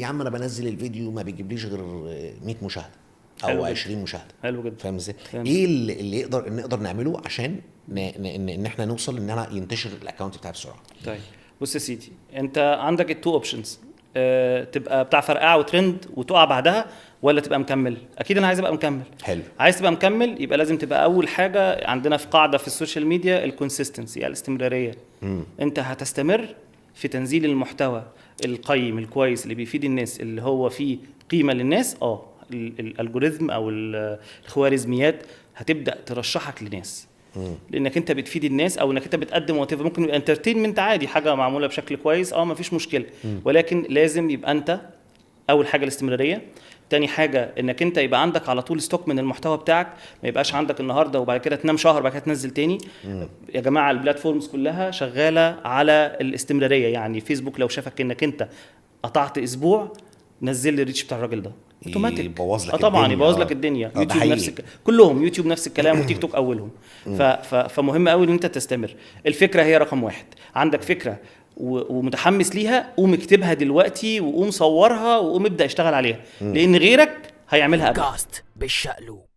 يا عم انا بنزل الفيديو ما بيجيبليش غير 100 مشاهده حلو او جدا. 20 مشاهده. حلو جدا. فاهم ازاي؟ فاهم. ايه اللي نقدر نعمله عشان ان احنا نوصل ان انا ينتشر ال account بتاعي بسرعة؟ طيب بص يا سيدي، انت عندك ال two options، تبقى بتاع فرقعه وترند وتقع بعدها، ولا تبقى مكمل. اكيد انا عايز ابقى مكمل. حلو. عايز تبقى مكمل، يبقى لازم تبقى اول حاجة عندنا في قاعدة في ال social media ال consistency، يعني الاستمراريه. انت هتستمر في تنزيل المحتوى القيم الكويس اللي بيفيد الناس، اللي هو فيه قيمة للناس. ال algorithm او الخوارزميات هتبدا ترشحك لناس لانك انت بتفيد الناس، او انك انت بتقدم whatever. ممكن يبقى entertainment عادي، حاجة معمولة بشكل كويس، مفيش مشكله، ولكن لازم يبقى انت اول حاجة الاستمراريه. تاني حاجة انك انت يبقى عندك على طول stock من المحتوى بتاعك، ما يبقاش عندك النهارده وبعد كده تنام شهر وبعد كده تنزل تاني. يا جماعة ال platforms كلها شغالة على الاستمراريه، يعني فيسبوك لو شافك انك انت قطعت اسبوع، نزل لي ال reach بتاع الراجل ده اوتوماتيك. يبوظ لك طبعا الدنيا. يبوظ لك الدنيا. ده يوتيوب حقيقي. نفس كلهم، يوتيوب نفس الكلام، وتيك توك اولهم. فمهم قوي ان انت تستمر. الفكرة هي رقم واحد. عندك فكرة ومتحمس ليها، قوم اكتبها دلوقتي وقوم صورها وقوم ابدا اشتغل عليها، لان غيرك هيعملها قبلك. كاست بالشقلوب.